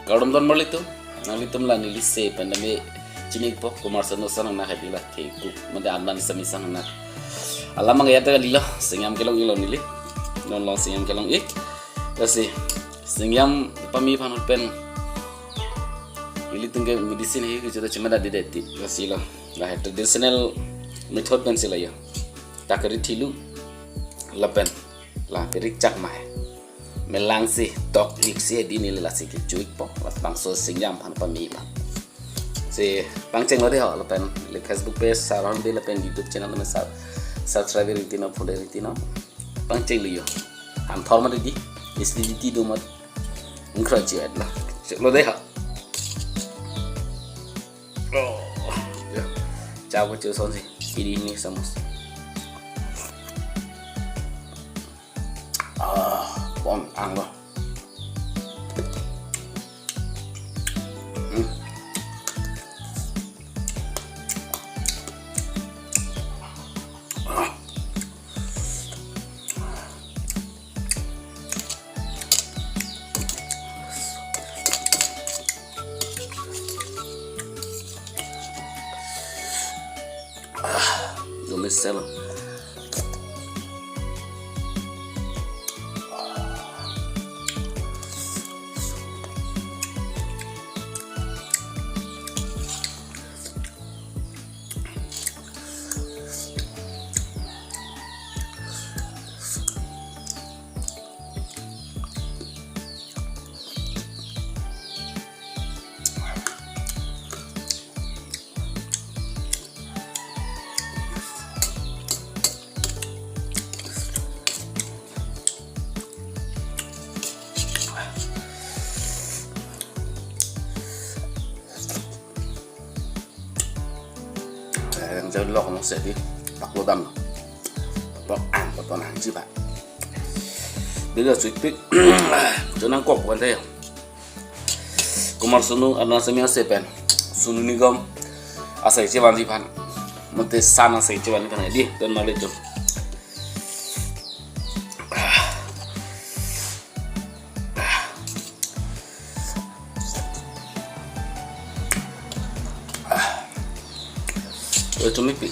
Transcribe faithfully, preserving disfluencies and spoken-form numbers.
Kardom don marli atum, nanglitum la neli se pen dame chini po Kumar Sanu san nang hadi la ke ku mate andan sami san nang. Alam ang ya ta lilo, Singyam kelong ilo neli. Non long Singyam kelong ik. Lasi Singyam pami aphan pen ilitum ke medicine he ke chuta chimada di deti. Lasi lo. La he traditional method pen si la ya. Ta keri thilu lapen la keri chak mai. Melang si tok ik si di neli lasi kecho ik po. Labangso Singyam aphan pami aphan. Si pangcheng lo dei ho lapen le Facebook page Sar Hornbill lapen YouTube channel me sub-, subscribe ri tino, follow ri tino. Pangcheng lo yo. Ham thor mati di. Acidity do mat. Ingkra ji et la. Chek lo dei ho. Oh. Ya. Chau ko chu son si. Iri ni samus. Ah, bon ang lo. Hmm. Ah. Ah, dumi selo. Yang jauh lok nong sedi, pak lo dam. Pak ang, pak ang ji ba. Dia sudah sweet pig. Jangan kok bukan saya. Kumar Sanu, Arnasami ase pen Sonu Nigam asai chevan ji aphan. Mate san asai chevan ji aphan di, don marli atum. Eh, cumi pi.